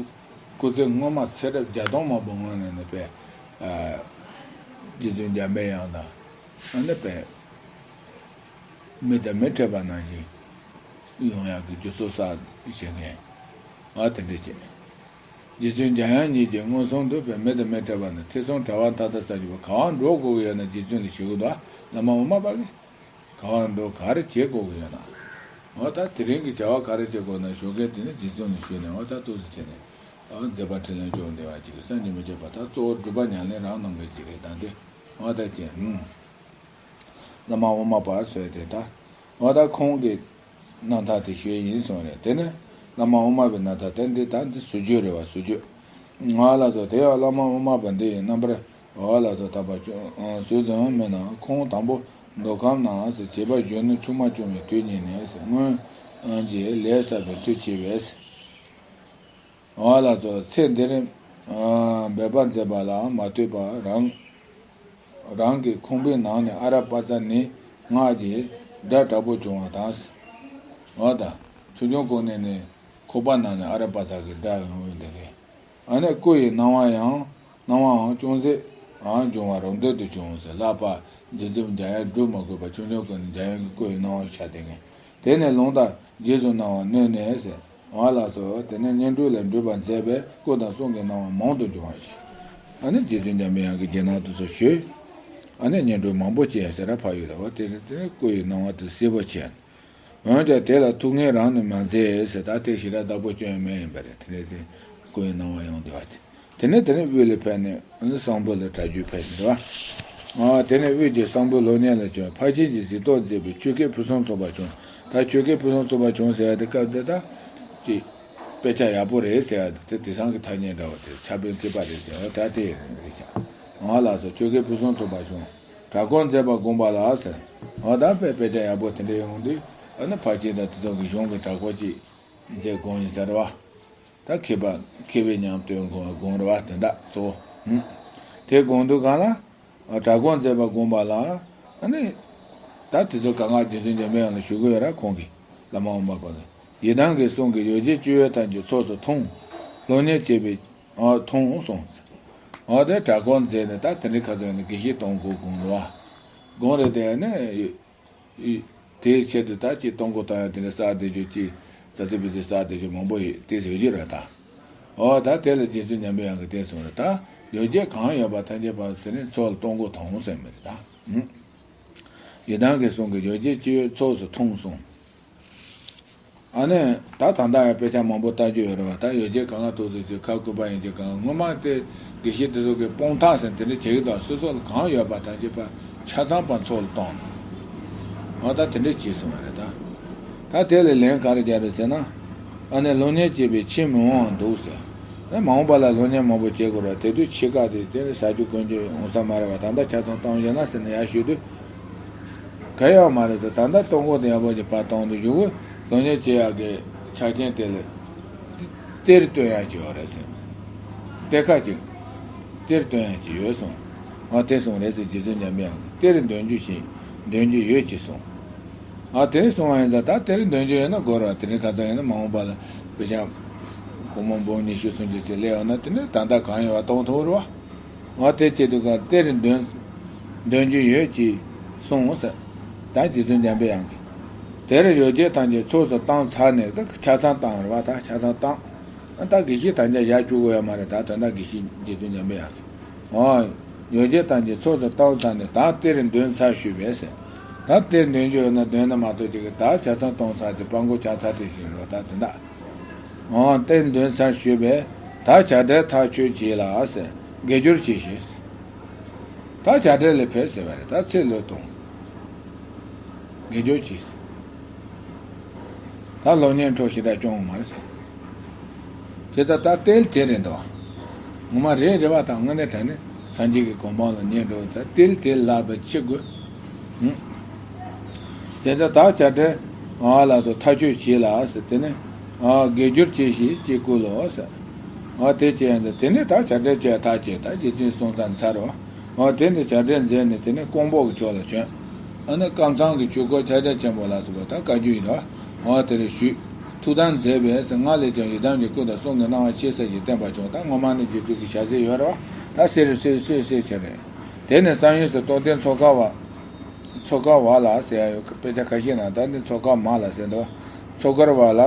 སྐུ་ཚེ་སྔོན་མ་ཚེ་རབས་བརྒྱ་སྟོང་མང་པོའི་སྔོན་ནས་ནི་པས། ཨ། རྗེ་བཙུན་འཇམ་པའི་དབྱངས་དང་། ཨ་ནི་པས། མི་དང་མི་འཕྲད་པ་ནང་བཞིན་ཡོང་ཡག་གི་རྒྱུ་ཚོགས་བསགས་བྱེད་མཁན། ཨ། དེ་འདྲ་བྱས་ནས། རྗེ་བཙུན་འཇམ་དབྱངས་ཉིད་ཀྱིས་མངོན་སུམ་དུ་པའི་མི་དང་མི་འཕྲད་པ་ནི་ཐེ་ཚོམ་དྲི་བ་མཐའ་དག་སེལ་གྱུར་པ། ག་པར་འགྲོ་དགོས་ཀྱི་ཡོད་ན་རྗེ་བཙུན་ལ་ཞུ་གི་འདུག་བླ་མ་དབུ་མ་པ་གིས། ག་པར་འགྲོ་ག་རེ་བྱེད་དགོས་ཀྱི་ཡོད་ན། འོ་ད་དེ་རིང་གི་བྱ་བ་ག་རེ་བྱེད་དགོས་ན་ཞུ་མཁན་དེ་ནི་རྗེ་བཙུན་ལ་ཞུས་ནས། འོ་ད་ཏོག་ཙམ་བྱས་ནས། འོ་མཛད་པ་འཕྲིན་ལས་འབྱུང་བདེ་བ་ཅིག་གི་སངས་རྒྱས་མི་བསྐྱོད་པ་ད་གཙོ་བོ་སྒྲུབ་པ་ཉམས་ལེན་རང་གནང་མཁན་ཅིག་རེད། ད་འདི་འོ་ད་ཅན། ཨུམ། བླ་མ་དབུ་མ་པ་ཟེར་དེ་ད། འོ་ད་ཁོང་གི་རྣམ་ཐར་དེ་ཞུས་ཡིན་གསུངས་རེད། དེ་ནི་བླ་མ་དབུ་མ་པའི་རྣམ་ཐར་དེ་འདི་ད་འདི་ཟུར་བརྗོད་རེད་བ། ཟུར་བརྗོད། ང་ལ་སོགས་དེ་ཡང་བླ་མ་དབུ་མ་པ་འདི་ཡི་རྣམ་པར། འོ་ལ་སོགས་དག་པ་བྱུང་། སུས་ཙམ་མིན་ན་ཁོང་དང་པོ་མདོ་ཁམས་ན་ཟེར་བྱིས་པ་གཞོན་ནུ་ཆུང་མ་བྱུང་བའི་དུས་ཉིད་ནས་ཟེར་སྔོན་གྱི་ལས་བསགས་པའི་མཐུ་ཆེ་བས། འོ་ལགས་སོ། ཚེ་འདིར་འབད་པ་མཛད་པ་ལ་མ་ལྟོས་པར་རང་རང་གི་ཁོག་པའི་ནང་ནས་ཨ་ར་པ་ཙ་ནི་སྔགས་ཀྱི་སྒྲ་དྲག་པོ་བྱུང་བ་དང་། འོ་ད་ཆུང་ཆུང་གོང་ནས་ནི་ཁོག་པ་ནང་ནས་ཨ་ར་པ་ཙ་གི་སྒྲ་ཡོང་ཡོང་དེ་གས། ཨ་ནི་སྐུ་ཡི་སྣང་བ་ཡང་སྣང་བའང་ཅུང་ཟད་འབྱུང་བ་རབ་འདོད་དུ་བྱུང་ཟེར། ལྷག་པར་རྗེ་བཙུན་འཇམ་དབྱངས་སྒྲུབ་མ་དགོས་པར་ཆུང་ཆུང་གོང་ནས་འཇམ་དབྱངས་ཀྱི་སྐུ་ཡི་སྣང་བ་ཤར་དེ་གས། དེ་ནས་ལུང་དང་རྗེས་སུ་གནང་བ་མནོས་ནས་ཟེར། འོ་ལགས་སོ། དེ་ནས་བསྙེན་སྒྲུབ་ལས་འགྲུབ་པར་མཛད་པས་སྐུ་དང་གསུང་གི་སྣང་བ་མང་དུ་འབྱུང་བ་ཞིག། ཨ་ནི་རྗེ་བཙུན་འཇམ་པའི་དབྱངས་ཀྱི་རྗེས་གནང་དེ་ཚོ་ཞུས། ཨ་ནི་བསྙེན་སྒྲུབ་མང་པོ་བྱས་ཟེར་ར་ཕ་ཡུལ་ལ། འོ་དེ་རེད། དེ་ནས་སྐུ་ཡི་སྣང་བ་དེ་གསལ་པོ་བྱས། འོན་ཀྱང་དེ་ལ་ཐུགས་ངལ་རང་ནས་མ་མཛད་ཟེར། ད་དེ་ཞེ་དྲག་བདག་པོ་སྐྱོན་མེད་ཡིན་པ་རེད། དེ་རེད་དེ། སྐུ་ཡི་སྣང་བ་ཡོང་བསྡད་པ་དེ། དེ་ནས་དེ་ནས་དབུས་ལ་ཕེབས་ནས་གསང་ཕུ་ལ་གྲྭ་རྒྱུན་ཕེབས་ནས་རེད་བ། ཨ། དེ་ནས་དབུས་ཀྱི་གསང་ཕུ་ལོ་གཉེར་ལ་བྱོན། ཕར་ཕྱིན་གྱི་གཟིགས་རྟོག་མཛད་པའི་ཆོས་སྐལ་ཕུན་སུམ་ཚོགས་པ་བྱུང་། ད་ཆོས་སྐལ་ཕུན་སུམ་ཚོགས་པ་བྱུང་ཟེར་ཡ་དེ་སྐབས་དེ་ད་ཅིག་དཔེ་ཆ་ཡག་པོ་རེད་ཟེར་ཡ་དེ། དེང་སང་གི་ཐ་སྙད་འདྲ་བ་དེ་ཕྱག་དཔེ་མཛེས་པ་རེད་ཟེར་བ་ད་དེ་རེད་ཤག། འོ་ལགས་སོ། ཆོས་སྐལ་ཕུན་སུམ་ཚོགས་པ་བྱུང་། གྲྭ་སྐོར་མཛད་པར་དགོངས་པ་ལ་ཟེར། འོ་ད་དཔེ་དཔེ་ཆ་ཡག་པོ་དེ་འདྲ་ཡོང་དུས། ཨ་ནི་ཕར་ཕྱིན་དང་དེ་ཚོ་གི་གཞུང་གི་གྲྭ་སྐོར་ཅིག་མཛད་དགོངས་ཡིན་ཟེར་བ། ད་མཁས་པ་མཁས་པའི་ཉམས་སྟོན་དགོངས་དགོངས་རེད་བ། དེ་འདྲ་གཙོ་བོ། ཧུམ། དེ་དགོངས་དུས་གང་ལ། ཨ། གྲྭ་སྐོར་མཛད་པར་དགོངས་པ་ལ། ཨ་ནི། ད་དེ་ཚོ་གང་ག་རྗེ་བཙུན་འཇམ་པའི་དབྱངས་ལ་ཞུ་གི་ཡོད་ར། ཁོང་གིས་བླ་མ་དབུ་མ་པ་ལ། ཡི་དམ་གྱི་གསུང་གི་ཡོ་བྱད་སྤྱི་ཡོངས་ཐམས་ཅད་ཚོགས་སུ་ཐོངས། སློབ་གཉེར་བྱས་པས། ཨ། ཐོངས་གསུངས། ཨ། དེ་གྲྭ་སྐོར་མཛད་ནས་ད་དེ་འདྲའི་ཁ་སང་ནས་དགེ་བཤེས་གཏོང་དགོས་དགོངས་རེད་བ། དགོངས་རེད་དེ་ནི། དེའི་ཆེད་དུ་ད་ཅིག་གཏོང་སྒོ་བཏང་ཡ་དེ་འདྲ་གསར་དེ་ཚོ་ཅིག་ཙ་ཙི་ཕི་ཙི་གསར་དེ་ཚོ་མང་པོ་ཡོད་དེ་ཟེར་གྱི་རེད་ད། འོ་ད་དེ་ལ་རྗེ་བཙུན་འཇམ་པའི་དབྱངས་ཀྱིས་དེ་གསུངས་རེད་ད། ཡོ་བྱད་གང་ཡོད་པ་ཐམས་ཅད་པ་དེ་ནི་ཚོགས་ལ་གཏོང་སྒོ་ཐོངས་ཟེར་མི་རེད་ད། ཡི་དམ་གྱི་གསུང་གི་ཡོ་བྱད་སྤྱི་ཡོངས་ཚོགས་སུ་ཐོངས་གསུངས། ཨ་ནི་ད་ད་ལྟ་ཡང་དཔེ་ཆ་མང་པོ་ལྟ་རྒྱུ་ཡོད་རེད་བ། ད་ཡོ་བྱད་གང་ག་ཐོག་སོ་ཅིག་ཁ་སྐུད་པ་ཡིན་གྱི་གང་། སྔོན་མ་དེ་དགེ་བཤེས་དེ་ཚོ་གི་སྤོང་ཐག་ཟེར་དེ་འདྲ་བྱེད་ཀྱི་འདུག་སོ་སོ་ལ་གང་ཡོད་པ་ཐམས་ཅད་པ་ཆ་ཚང་པ་ཚོགས་ལ་གཏོང་ནས། འོ་ད་དེ་འདྲ་བྱས་སོང་བ་རེད་ད། ད་དེ་ལ་ལན་ག་རེ་རྒྱག་རེད་ཟེར་ན། ཨ་ནི་སློབ་གཉེར་བྱས་པས་ཕྱིར་མི་འོང་བར་འདུག་ཟེར། ཨ། མ་འོངས་པ་ལ་སློབ་གཉེར་མང་པོ་བྱེད་དགོས་རེད། དེ་དུས་འཆི་ཁ་དེ་དེ་ནི་ཟ་རྒྱུ་གོན་རྒྱུ་ཡོང་ས་མ་རེད་བ། ད་ལྟ་ཆ་ཚང་གཏོང་ཡོད་ན་ཟེར་ནས་ཡར་ཞུས་དུས། ག་ཡང་མ་རེད་ཟེར། ད་ལྟ་གཏོང་སྒོ་དེ་ཡག་པོ་ཅིག་ཕར་གཏོང་དུས་གཞུག་གུ་སློབ་གཉེར་བྱེད་ཡག་གི་ཆ་རྐྱེན་དེ་ལ་གཏེར་སྟོན་ཡག་ཅིག་ཡོད་རེད་ཟེར། གཏེར་ཁ་ཅིག་གཏེར་སྟོན་ཡག་ཅིག་ཡོད་གསུངས། ཨ། དེ་གསུངས་རེད་ཟེར། རྗེ་བཙུན་འཇམ་པའི་དབྱངས་ཀྱིས་གཏེར་འདོན་རྒྱུ་ཞིག་འདོན་རྒྱུ་ཡོད་ཅེས་གསུངས། ཨ། དེ་གསུངས་པ་ཡིན་ཙང་ད་གཏེར་འདོན་རྒྱུ་ཡོད་ན་དགོས་རེད་བ། དེ་རིང་ཁ་སང་ཡིན་ན་མ་འོངས་པ་ལ་དཔེ་ཆ་སྒོར་མོ་འབུམ་ཉི་ཤུ་སུམ་ཅུ་ཟེར་སླེབས་ཡོང་ན་དེ་ནས་ད་ལྟ་གང་ཡོད་པ་གཏོང་ཐུབ་རེད་བ། འོ་དེ་བྱེད་དུས་ག་གཏེར་འདོན་འདོན་རྒྱུ་ཡོད་ཅེས་གསུངས་ཟེར། ད་རྗེ་བཙུན་འཇམ་པའི་དབྱངས་ཀྱིས། དེར་ཡོ་བྱད་ཐམས་ཅད་ཚོགས་སུ་བཏང་ཚར་ནས། ད་ཆ་ཚང་བཏང་རེད་བ། ད་ཆ་ཚང་བཏང་། ད་དགེ་བཤེས་དམ་བཅའ་བཞག་བཅུག་དགོས་ཡ་མ་རེད། ད་ད་ལྟ་དགེ་བཤེས་རྗེ་བཙུན་འཇམ་པའི་དབྱངས་ཀྱིས། འོ། ཡོ་བྱད་ཐམས་ཅད་ཚོགས་སུ་བཏང་ཚར་ནས་ད་གཏེར་འདོན་ཚར་ཞུས་པས་ཟེར། ད་གཏེར་འདོན་རྒྱུ་ཡོད་ན་འདོན་ན་མ་གཏོགས་ཅིག་གི་ད་ཆ་ཚང་གཏོང་ཚར་ཏེ་སྤྲང་པོ་ཆགས་ཚར་ཏེ་ཟེར་རོ། ད་དེ་འདྲ། འོ། གཏེར་འདོན་ཚར་ཞུས་པས་ད་བྱ་བྲལ་ཐག་ཆོད་བྱས་ལ་ཟེར། དགེ་སྦྱོར་གྱིས་ཤིག། ད་བྱ་བྲལ་ལ་ཕེབས་ཟེར་བ་རེད། ད་ཚེ་ལོས་གཏོང་། དགེ་སྦྱོར་གྱིས། ད་སློབ་གཉེར་འཕྲོ་ཞེ་དྲག་སྐྱོང་བ་མ་རེད་ཟེར། དེ་ལྟར་ད་གཏེར་དེ་རེད་འདུག་ངོ་མ་རེད་རེད་བ། ད་དངོས་གནས་དྲང་གནས་སངས་རྒྱས་ཀྱི་གོ་འཕང་ལ་ཉེ་འགྲོ་ད་གཏེར་དེ་ལག་པའི་ཕྱི་སྒོ་ དེ་ལྟར་བདག་བྱ་བྲལ་ཨ་ལ་སོགས་ཐག་ཆོད་བྱས་ལ་ཟེར། དེ་ནས་ཨ་དགེ་སྦྱོར་བྱས་ཤིག་ཅེས་བསྐུལ་ལོ་ཟེར། ཨ་དེ་བྱས་ཡང་དེ་ནས་བདག་བྱ་བྲལ་བྱས་ཐག་བཅད། ད་རྗེ་བཙུན་གསུང་ཚར་ཚར་རོ། ཨ་དེ་ནས་བྱ་བྲལ་མཛད་ནས་དེ་ནས་ཀོང་པོ་གི་ཕྱོགས་ལ་བྱོན། ཨ་ནི་ཀམ་ཚང་གི་ཆོས་སྐོར་ཕྱག་རྒྱ་ཆེན་པོ་ལ་སོགས་པ་ད་བཀའ་བརྒྱུད་ཡིན་རོ། ཨ་དེ་རེ་ཞུས། ཐུགས་དམ་མཛད་པས་ཟེར། སྔར་ལས་ཀྱང་ཡི་དམ་གྱི་སྐུ་དང་གསུང་གི་སྣང་བ་ཆེ་ས་ཞིག་བསྟན་པ་བྱུང་། ད་སྔོན་མ་ནས་རྗེ་བཙུན་གྱི་ཞལ་གཟིགས་ཡོད་རོ། ད་གསེར་སོད་སོད་སོད་ཆེ་རེད། དེ་ནས་བསམ་ཡས་སུ་རྟོགས་ལྡན་ཚོགས་འཁོར་བ། ཚོགས་འཁོར་བ་ལ་ཟེར་ཡ་ཡོད། དཔེ་ཆ་ཁ་ཤས་ནང་ད་ནི་ཚོགས་འཁོར་མ་ལ་ཟེར་འདུག་ཚོགས་འཁོར་བ་ལ།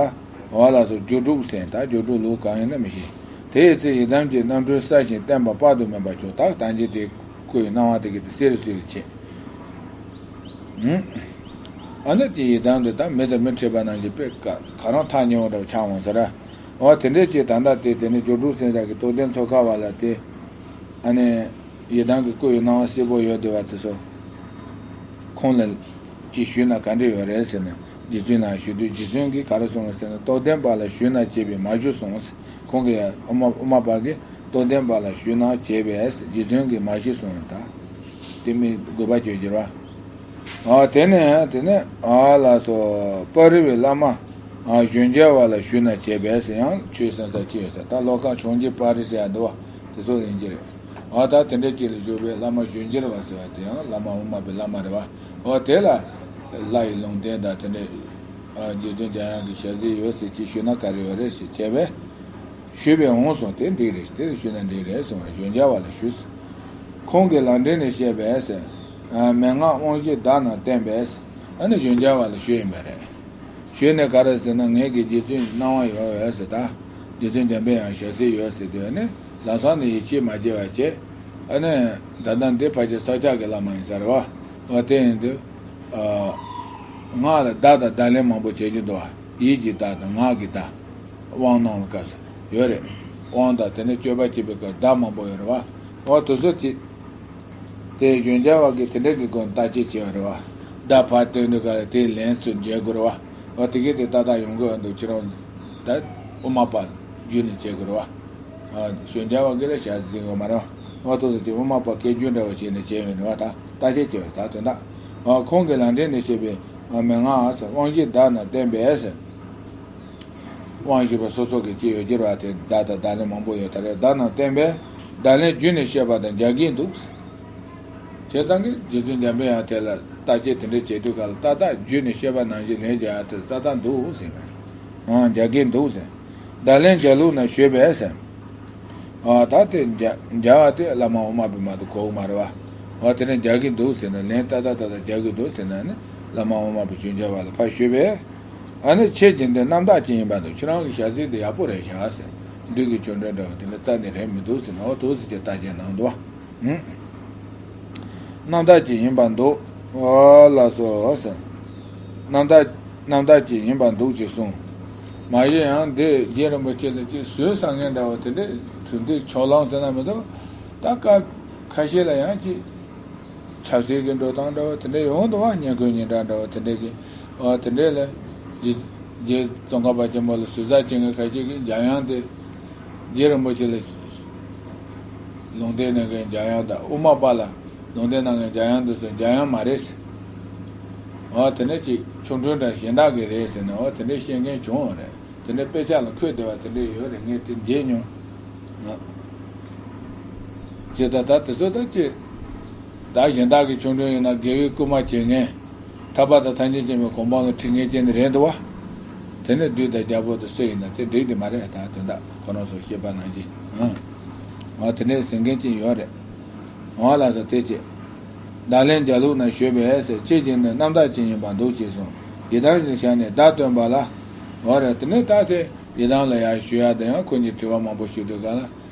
བ་ལ་སོགས་སྒྱུ་སྒྲུབ་ཟེར། ད་སྒྱུ་སྒྲུབ་ལུགས་གང་ཡིན་ན་མི་ཤེས། དེའི་ཚེ་ཡི་དམ་གྱི་རྣམ་འཕྲུལ་གསལ་ཞིང་བརྟན་པ་དཔག་ཏུ་མེད་པ་བྱུང་། ད་ལྟ་འཇིག་རྟེན་སྐུ་ཡི་སྣང་བ་དེ་གི་དེ་གསེར་སོད་ཆེ། ཨ་ནི་དེ་ཡི་དམ་དེ་ད་མི་དང་མི་འཕྲད་པ་ནང་བཞིན་དཔེ་ག་ག་རང་ཐག་ཉེ་བོ་འདྲ་བོ་ཆགས་འོང་ཟེར། འོ་དེ་འདྲས་ཀྱི་ད་ལྟ་དེ་དེ་ནི་སྒྱུ་སྒྲུབ་ཟེར་ས་གི་རྟོགས་ལྡན་ཚོགས་འཁོར་བ་ལ་དེ། ཨ་ནི། ཡི་དམ་གྱི་སྐུ་ཡི་སྣང་བ་གསལ་པོ་ཡོད་བསྡད་པ་དེ་ཚོ། ཁོང་ལ་ཅིག་ཞུས་ན་ག་འདྲ་ཡོད་རེད་ཟེར་ནས་རྗེ་བཙུན་ལ་ཞུས་དུས་རྗེ་བཙུན་གྱིས་ག་རེ་གསུངས་ཟེར་ན། རྟོགས་ལྡན་པ་ལ་ཞུས་ན་བྱས་པས་མ་ཞུ་གསུངས། ཁོང་གིས་དབུ་མ་དབུ་མ་པ་གིས་རྟོགས་ལྡན་པ་ལ་ཞུས་ན་བྱས་པས་རྗེ་བཙུན་གྱིས་མ་ཞུ་གསུངས་ཡོད་ད། དེ་མི་དགོས་པ་བརྗོད་རྒྱུ་ར། ཨ་དེ་ནས་དེ་ནས་ཨ་ལ་སོགས་པར་རི་བའི་བླ་མ་ཨ་གཞོན་སྐྱེས་པ་ལ་ཞུས་ན་བྱས་པས་ཟེར་ཡང་ཆོས་སེམས་ས་ཅི་ཡོད་ས། ད་ལོ་ཁ་ཆུང་རྒྱུ་པར་རི་ཟེར་ཡ་འདུག་བ། དེ་ཚོ་ལེན་གྱི་རེད། ཨ་ད་དེ་འདྲའི་སྐྱེས་ལ་བཞུགས་པའི་བླ་མ་གཞོན་སྐྱེས་པ་ཟེར་བ་དེ་ཡང་བླ་མ་དབུ་མ་པའི་བླ་མ་རེད་བ། ཨ་དེ་ལ་ལྷ་ཡི་ལུང་བསྟན་དང་དེ་འདྲའི་ཨ་རྗེ་བཙུན་འཇམ་དབྱངས་ཀྱི་ཞལ་གཟིགས་ཡོད་ཟེར་ཅིག་ཞུས་ན་ག་རེ་ཡོད་རེད་ཟེར་བྱས་པས། ཞུས་པས་འོང་གསུངས། དེ་འགྲིག་རེད། དེ་ཞུས་ན་འགྲིག་རེད་གསུངས། གཞོན་སྐྱེས་པ་ལ་ཞུས། ཁོང་གིས་ལག་འབྲེལ་ནས་བཤད་པས་ཟེར། ཨ་མན་ངག་དབང་བཞི་བདག་རྣམས་བསྟན་པས་ཟེར། ཨ་ནི་གཞོན་སྐྱེས་པ་ལ་ཞུས་ཡིན་པ་རེད། ཞུས་ནས་ག་རེ་ཟེར་ན། ངེད་ཀྱི་རྗེ་བཙུན་སྣང་བ་ཡོད་ཡོད་ཟེར། ད་རྗེ་བཙུན་འཇམ་པའི་དབྱངས་ཞལ་གཟིགས་ཡོད་ཟེར་དུས་ནི་ལམ་སང་ནས་ཡིད་ཆེས་མ་བྱེད་པ་བྱས། ཨ་ནི་ད་ལྟ་འདི་ཕལ་ཆེར་ས་སྐྱ་གི་བླ་མ་ཡིན་ས་རེད་བ། འོ་དེ་ཡིན་དུས། ཨ་ངག་ལ་བརྡ་དང་བརྡ་ལན་མང་པོ་བྱེད་རྒྱུ་འདུག་བ། ཡིད་ཀྱི་བརྡ་དང་ངག་གི་བརྡ། དབང་གནང་བའི་སྐབས་སུ་ཡོད་རེད། དབང་དང་དེ་ནས་སྤྱོད་པ་སྤྱད་པའི་སྐབས་བརྡ་མང་པོ་ཡོད་རེད་བ། འོ་དེ་ཚོ་དེ། དེ་གཞོན་སྐྱེས་པ་གིས་དེ་འདྲ་གི་སྒོ་ནས་བརྟག་དཔྱད་བྱས་པ་རེད་བ། བརྡ་ཕར་སྟོན་དུས་ག་ལ་དེའི་ལན་ཚུར་འཇལ་དགོས་རེད་བ། འོ་དེ་གས་དེ་ཏག་ཏག་ཡོང་གི་འདུག་ཁྱེད་རང་ད་དབུ་མ་པ་བརྒྱུད་ནས་བྱེད་དགོས་རེད་བ། ཨ་གཞོན་སྐྱེས་པ་གིས་ལ་ཞལ་གཟིགས་དགོས་མ་རེད་བ། འོ་དེ་ཚོ་དེ་དབུ་མ་པ་སྐད་སྒྱུར་འདྲ་བ་བྱས་ནས་བྱས་ཡོད་རེད་བ། ད་བརྟག་དཔྱད་བྱས་པ་རེད། ད་དོན་དག་ཨ་ཁོང་གིས་ལག་འབྲེལ་ནས་བཤད་པའི་ཨ་མན་ངག་ཟེར། དབང་བཞི་བདག་རྣམས་བསྟན་པས་ཟེར། དབང་བཞི་པ་སོ་སོ་གི་ཅི་ཡོད་ཀྱི་རེད་བ། དེ་བརྡ་དང་བརྡ་ལན་མང་པོ་ཡོད་ད་རེད། བདག་རྣམས་བསྟན་པས་བརྡ་ལན་བརྒྱུད་ནས་བཤད་པ་དང་རྒྱག་གིན་འདུག་བྱས་ཙང་གི་རྗེ་བཙུན་འཇམ་པའི་དབྱངས་དེ་ལ་བརྟག་དཔྱད་དེ་འདྲ་བྱེད་དུས་ག་ལ་ཏག་ཏག་བརྒྱུད་ནས་བཤད་པ་ནང་བཞིན་ལན་རྒྱག་ཡ་དེ་ཏག་ཏག་འདུག་ཟེར་བས། ཨང་རྒྱག་གིན་འདུག་ཟེར། བརྡ་ལན་རྒྱག་ལུགས་ན་ཞུས་པས་ཟེར། ཨ་ད་དེ་རྒྱ་རྒྱ་བ་དེ་བླ་མ་དབུ་མ་པའི་མ་གཏོགས་གོ་གི་མ་རེད་བ། འོ་དེ་ནས་རྒྱག་གི་འདུག་ཟེར་ན། ལན་ཏག་ཏག་ཏག་ཏག་རྒྱག་གི་འདུག་ཟེར་ན་ནི་བླ་མ་དབུ་མ་པའི་གཞོན་སྐྱེས་པ་ལ་ཕར་ཞུས་པས། ཨ་ནི་ཁྱེད་ཀྱི་འདི་རྣམ་དག་ཅིག་ཡིན་པ་འདུག་ཁྱེད་རང་གི་ཞལ་གཟིགས་འདི་ཡག་པོ་རེད་ཤག་ཟེར། བདུད་ཀྱི་ཆོ་འཕྲུལ་འདྲ་བ་དེ་འདྲ་རྩ་ནས་རེད་མི་འདུག་ཟེར་ན། འོ་འདུག་ཟེར་ཅིག་བརྟག་དཔྱད་གནང་འདུག་བ། ཧུམ། རྣམ་དག་ཅིག་ཡིན་པར་འདུག་འོ་ལགས་སོ་ཟེར། རྣམ་དག་རྣམ་དག་ཅིག་ཡིན་པར་འདུག་ཅེས་གསུངས། མ་གཞི་ཡང་འདི་རྗེ་རིན་པོ་ཆེ་ལ་ཅིག་ཟུར་ཟ་མཁན་འདྲ་བོ་དེ་འདྲའི་དུས་འདི་ཕྱོགས་གླང་ཟེར་ན་མི་འདུག་ད་སྐབས་ཁ་ཤས་ལ་ཡང་ཅིག་ཆབ་སྲིད་ཀྱི་འགྲོ་སྟངས་འདྲ་བོ་དེ་འདྲ་ཡོང་འདུག་བ། ཉེ་འཁོར་ཉེ་འདྲ་འདྲ་བོ་དེ་འདྲའི་གི། འོ་དེ་འདྲའི་ལ་རྗེ་རྗེ་ཙོང་ཁ་པ་ཆེན་པོ་ལ་ཟུར་ཟ་བྱེད་མཁན་ཁ་ཤས་ཀྱིས་འཇམ་དབྱངས་དེ་རྗེ་རིན་པོ་ཆེ་ལ་ལུང་བསྟན་གནང་མཁན་འཇམ་དབྱངས་དང་། དབུ་མ་པ་ལ་ལུང་བསྟན་གནང་མཁན་འཇམ་དབྱངས་དེ་ཚོ་འཇམ་དབྱངས་མ་རེད་ཟེར། འོ་དེ་འདྲ་ཅིག་ཆོ་འཕྲུལ་འདྲ་གཞན་དག་གི་རེད་ཟེར་ནས་འོ་དེ་འདྲའི་བཤད་མཁན་བྱུང་བ་རེད། དེ་འདྲའི་དཔེ་ཆ་ལ་འཁོད་བསྡད་པ་དེ་འདྲ་ཡོད་རེད། ངས་དེ་མཇལ་མྱོང་། ཨ། ཇི་ལྟར་ད་དེ་ཚོ་ད་ཅི། ད་གཞན་དག་གི་ཆོ་འཕྲུལ་ཡིན་ན་དགེ་བའི་བསྐུལ་མ་བྱེད་མཁན། ཐར་པ་དང་ཐམས་ཅད་མཁྱེན་པའི་གོ་འཕང་ལ་ཁྲིད་མཁན་ཅན་དེ་རེད་འདུག་བ། དེ་ནས་བདུད་དང་རྒྱལ་པོ་དང་སུ་ཡིན་ན་དེ་འགྲིག་དེ་མ་རེད། ད་དོན་དག་ཁོ་རང་ཚོ་བཤད་པ་ནང་བཞིན། ཨང་། ཨ་དེ་འདྲའི་ཟེར་མཁན་ཅིག་ཡོད་རེད། འོ་ལགས་སོ། དེ་ཅི། བརྡ་ལན་རྒྱག་ལུགས་ན་ཞུས་པས་ཟེར། ཁྱེད་ཀྱིས་ནི་རྣམ་དག་ཅིག་ཡིན་པར་འདུག་ཅེས་གསུངས། ཡི་དམ་གྱི་ཞལ་ནས་བརྡ་སྟོན་པ་ལ། འོ་རེད། དེ་ནས་ད་དེ་ཡི་དམ་ལ་ཡར་ཞུ་ཡ་དང་ཡང་ཁོ་གཉིས་དྲི་བ་མང་པོ་ཞུ་དུས་ག་ལ།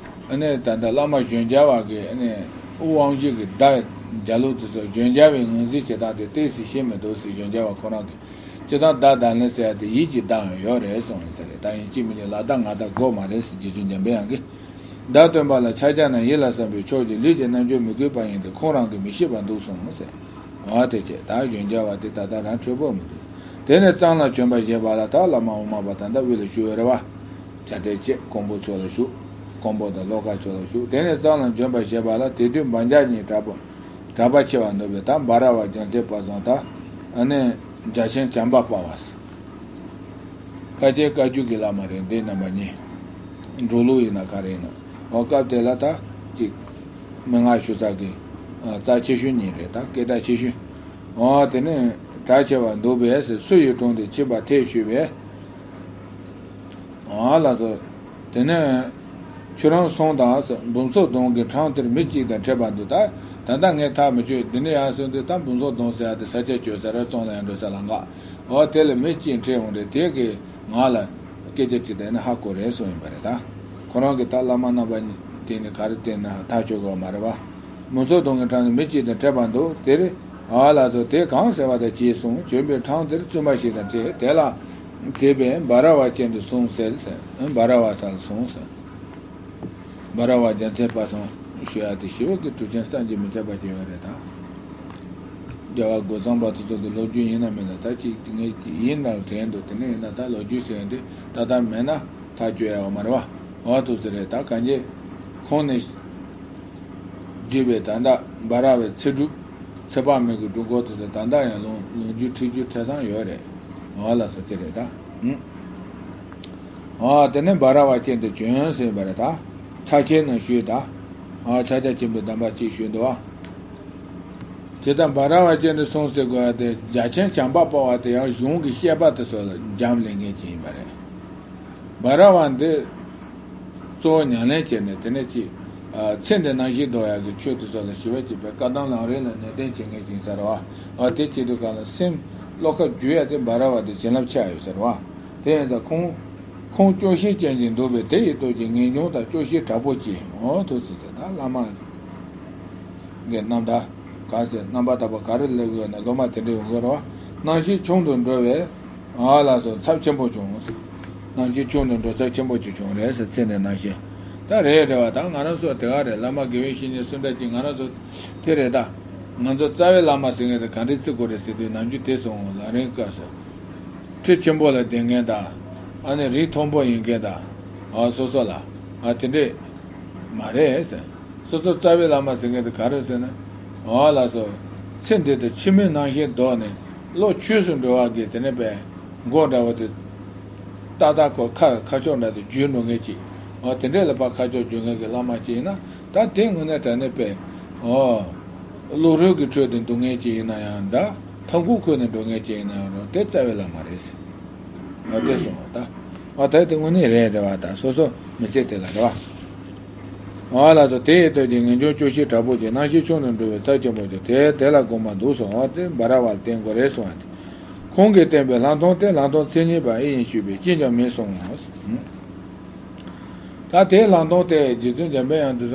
ཨ་ནི་ད་ལྟ་བླ་མ་གཞོན་སྐྱེས་པ་གིས་ཨ་ནི་དབུ་དབང་བཞི་གི་བརྡ་རྒྱག་ལུགས་དེ་ཚོ། གཞོན་སྐྱེས་པའི་ངོས་འཛིན་བྱེད་སྟངས་དེ་ཏོག་ཙམ་ཤེས་མི་འདུག་ཟེར། གཞོན་སྐྱེས་པ་ཁོ་རང་གིས། སྤྱིར་བཏང་བརྡ་བརྡ་ལན་ཟེར་ཡ་དེ་ཡིད་ཀྱི་བརྡའང་ཡོད་རེད་གསུངས་ཡིན་ས་རེད། ད་ཡིན་གཅིག་མིན་གཅིག་ལ་བརྡ་ང་བརྡ་དགོས་མ་རེད་ཟེར། རྗེ་བཙུན་འཇམ་པའི་དབྱངས་ཀྱིས། བརྡ་སྟོན་པ་ལ་ཕྱག་རྒྱ་ན་ཡིད་ལ་བསམ་པའི་ཕྱོགས་ཀྱི་ལུས་ཀྱི་རྣལ་འབྱོར་མི་དགོས་པ་ཡིན་ཏེ། ཁོང་རང་གིས་མི་ཤེས་པར་འདུག་གསུངས་ཟེར། འོ་དེ་བྱས། ད་གཞོན་སྐྱེས་པ་དེ་ད་ལྟ་རང་འཕྲོད་པོ་མི་འདུག་དེ་ནས་གཙང་ལ་བྱོན་པར་བཞེད་པ་ལ། ད་བླ་མ་དབུ་མ་པ་ད་ལྟ་དབུས་ལ་བཞུགས་ཡོད་རེད་བ། བྱ་བྲལ་བཅས་ཀོང་པོ་ཕྱོགས་ལ་བཞུགས། ཀོང་པོ་དང་ལྷོ་ཁ་ཕྱོགས་ལ་བཞུགས། དེ་ནས་གཙང་ལ་བྱོན་པར་བཞེད་པ་ལ། དེ་དུས་འབངས་བརྒྱ་གཉིས་དྲག་པོ། གྲགས་པ་ཆེ་བ་འདུག་པས། ད་འབའ་ར་བ་རྒྱལ་མཚན་དཔལ་བཟང་དང་། ཨ་ནི་རྒྱལ་ཆེན་བྱམས་པ་དཔའ་བ། ཁ་ཆེ་བཀའ་བརྒྱུད་ཀྱི་བླ་མ་རེད། འདི་རྣམ་པ་གཉིས། འབྲོག་ལུགས་ཡིན་ན་ག་རེ་ཡིན་ན། འོ་སྐབས་དེ་ལ་ད་ཅིག་མན་ངག་ཞུ་ས་གི་ཨ་རྩ་ཆེ་ཤོས་གཉིས་རེད། ད་སྐད་གྲགས་ཆེ་ཤོས། འོ་དེ་ནས་གྲགས་ཆེ་བ་འདུག་པས། སུ་ཡི་དྲུང་དུ་ཕྱིན་པ་ཐལ་ཞུས་པས། ཨ་ལགས་སོ། དེ་ནས་ཁྱོད་རང་སོང་དང་ཟེར། འབུམ་ཚོགས་གདོང་གི་འཕྲང་དེར་མི་གཅིག་དང་འཕྲད་པ་འདུག། ད་ད་ལྟ་ངས་ཐག་མི་ཆོད། འདི་ནས་ཡར་སོང་དུས་ད་འབུམ་ཚོགས་གདོང་ཟེར་ཡ་དེ་ས་ཆ་བཅོས་ས་རེད། བཙོང་ལ་ཡང་འགྲོ་ས་ལམ་ཁ། འོ་དེ་ལ་མི་གཅིག་འཕྲད་འོང་རེད། དེ་གིས་ང་ལ་སྐད་ཆ་གཅིག་དེ་ནས་ཧ་གོ་རེད་གསུངས་ཡིན་པ་རེད། ད་ཁོ་རང་གིས་ད་བླ་མ་རྣམ་པ་གཉིས་དེ་ནས་ག་རེ་བསྟན་ན་ཐག་ཆོད་གོ་མ་རེད་པ། འབུམ་ཚོགས་གདོང་གི་འཕྲང་དུ་མི་གཅིག་དང་འཕྲད་པ་འདུག། དེར། ཨ་ལགས་སོ། དེ་གང་ཟེར་བ་དང་གཅིག་གསུངས། བྱོན་པའི་འཕྲང་དེར་བཙུན་མ་ཞིག་དང་འཕྲད། དེ་ལ་དེ་བས་འབའ་ར་བ་ཅན་དུ་སོང་ཟེར་ཟེར། འབའ་ར་བ་ས་ལ་སོང་ཟེར། འབའ་ར་བ་རྒྱལ་མཚན་དཔལ་བཟང་ཞུ་ཡ་དེ་ཞི་བ་གི་གྲུབ་ཆེན་བསམ་གྱིས་མི་ཁྱབ་པ་ཅིག་ཡོད་རེད་ད། རྒྱལ་བ་རྒོད་ཚང་པ་དེ་ཚོ་གི་ལོ་རྒྱུས་ཡིན་ན་མིན་ན། ད་ཅིག་ངས་ཅིག་ཡིན་ན་དྲན་འདུག། དེ་ནས་ཡིན་ན་ད་ལོ་རྒྱུས་ཟེར་ཡ་དེ་ད་ལྟ་མེད་ན་ཐག་གཅོད་ཡ་ཡོད་མ་རེད་པ། འོ་དེ་ཚོ་རེད། ད་གང་ཅི་ཁོང་ནས་བརྒྱུད་པའི་ད་ལྟ་འབའ་ར་བའི་ཚེ་སྒྲུབ། ཚེ་དཔག་མེད་ཀྱི་སྒྲུབ་སྐོར་དེ་ཚོ་ད་ལྟ་ཡང་ལུང་ལུང་རྒྱུན་ཁྲིད་རྒྱུན་ཁྲིད་སྟངས་ཡོད་རེད། འོ་ལགས་སོ། དེ་རེད་ད། ཨུ། འོ་དེ་ནས་འབའ་ར་བ་ཅན་དུ་བྱོན་ཟེར་བ་རེད་ད། ཕྱག་ཆེན་ནང་ཞུས་ད། འོ་ཕྱག་རྒྱ་ཆེན་པོའི་གདམས་པ་གཅིག་ཞུས་འདུག་བ། དེ་ལྟར་འབའ་ར་བ་ཅན་དུ་སོང་ཟེར་དགོས་པ་དེ། རྒྱལ་ཆེན་བྱམས་པ་དཔའ་བ་དེ་ཡང་གཞུང་གི་བཤད་པ་དེ་ཚོ་ལ་འབྱམས་ལེན་མཁན་ཅིག་ཡིན་པ་རེད། འབའ་ར་བ་འདི་གཙོ་བོ་ཉམས་ལེན་བྱས་ནས། དེ་ནས་ཅིག་ཨ་ཚེ་འདི་སྣང་ཞེན་ལྡོག་ཡག་གི་ཆོས་དེ་ཚོ་ལ་ཞི་བ་གི་བཀའ་གདམས་ལམ་རིམ་ལ་ནན་ཏན་བྱེད་མཁན་ཅིག་ཡིན་ས་རེད་བ། ཨ་དེ་བྱེད་དུས་གང་ལ་སེམས་བློ་ཁ་བསྒྱུར་ཡ་དེ་འབའ་ར་བ་དེ་བྱིན་རླབས་ཆེ་བ་ཡོད་ས་རེད་བ། དེ་ཡིན་ཙང་ཁོང་ཁོང་སྐྱོ་ཤས་ཅན་ཅིག་འདུག་པས། དེ་ཡི་སྟོབས་ཀྱིས་ངེས་འབྱུང་དང་སྐྱོ་ཤས་དྲག་པོ་སྐྱེས། འོ་ཐུགས་སྲས་དེ་དག་བླ་མ་གི་རྣམ་ཐར་ག་ཟེར། རྣམ་པར་ཐར་པ་ག་རེ་སླེབས་དགོས་ན་སློབ་མ་དེ་འདྲ་ཡོང་གི་རེད་བ། སྣང་ཞེན་ཆུང་དུ་འགྲོ་བས། ཨ་ལགས་སོ། ཚབས་ཆེན་པོ་བྱུང་། སྣང་ཞེན་ཆུང་དུ་འགྲོ་ཚབས་ཆེན་པོ་ཅིག་བྱུང་རེད་ཟེར། ཚེ་འདི་སྣང་ཞེན། ད་རེད་རེད་བ། ད་ང་རང་ཚོ་དེ་ག་རེད། བླ་མ་དགེ་བའི་བཤེས་གཉེན་སུ་འདྲ་ཅིག་ང་རང་ཚོ་དེ་རེད་ད། ང་ཚོ་རྩ་བའི་བླ་མ་ཟེར་མཁན་དེ་ག་འདྲས་བརྩི་དགོས་རེད་ཟེར་དུས། ནམ་རྒྱུན་དེ་སོང་ལ་རིང་སྐབས་སུ། ཁྲི་ཆེན་པོ་ལ་བསྡད་མཁན་དང་། ཨ་ནི་རིགས་མཐོན་པོ་ཡིན་མཁན་དང་། ཨ་སོ་སོ་ལ་ཨ་དེ་འདྲས་མ་རེད་ཟེར། སོ་སོ་རྩ་བའི་བླ་མ་ཟེར་མཁན་དེ་ག་རེ་ཟེར་ན། འོ་ལགས་སོ། ཚེ་འདི་དང་ཕྱི་མའི་སྣང་ཞེན་ལྡོག་ནས་བློ་ཆོས་སུ་འགྲོ་བ་གི་དེ་ནས་པའི་མགོ་འདྲ་བོ་དེ་ཏག་ཏག་ཁོ་ཁ་ཁ་ཕྱོགས་འདྲ་དེ་འཇུས་འགྲོ་མཁན་ཅིག། འོ་དེ་འདྲས་ལ་ཕར་ཁ་ཕྱོགས་འཇུ་མཁན་གྱི་བླ་མ་ཅིག་ཡིན་ན། ད་དེ་དངོས་གནས་དྲང་གནས་པའི་འོ་བློ་གྲོས་ཀྱི་ཁྲོད་དུ་འདུག་མཁན་ཅིག་ཡིན་ན་ཡང་འདྲ། ཐབས་ཁུངས་ཁོ་ནས་འགྲོ་མཁན་ཅིག་ཡིན་ན་ཡང་རུང་། དེ་རྩ་བའི་བླ་མ་རེད་ཟེར། ཨ་དེ་སོང་བ་ད། ཨ་ད་དེ་དངོས་གནས་རེད་རེད་བ། ད་སོ་སོ་མི་ཚེ་དེ་ལ་རེད་བ། ཨ་ལགས་སོ། དེ་ཡི་སྟོབས་ཀྱིས་ངེས་འབྱུང་སྐྱོ་ཤས་དྲག་པོ་སྐྱེས། སྣང་ཞེན་ཆུང་དུ་འགྲོ་བས་ཚབས་ཆེན་པོ་སྐྱེས། དེ་དེ་ལ་དགོངས་པ་འདུག་གསུངས་བ། དེ་འབའ་ར་བ་ལ་བསྟན་དགོས་རེད་གསུངས་བ། དེ་ཁོང་གིས་བསྟན་པའི་ལྷག་མཐོང་དེ། ལྷག་མཐོང་མཚན་ཉིད་པ་ཨེ་ཡིན་ཞུས་པས། ཅིས་ཀྱང་མིན་གསུངས། ད་དེ་ལྷག་མཐོང་དེ་རྗེ་བཙུན་འཇམ་པའི་དབྱངས་དེ་ཚོ།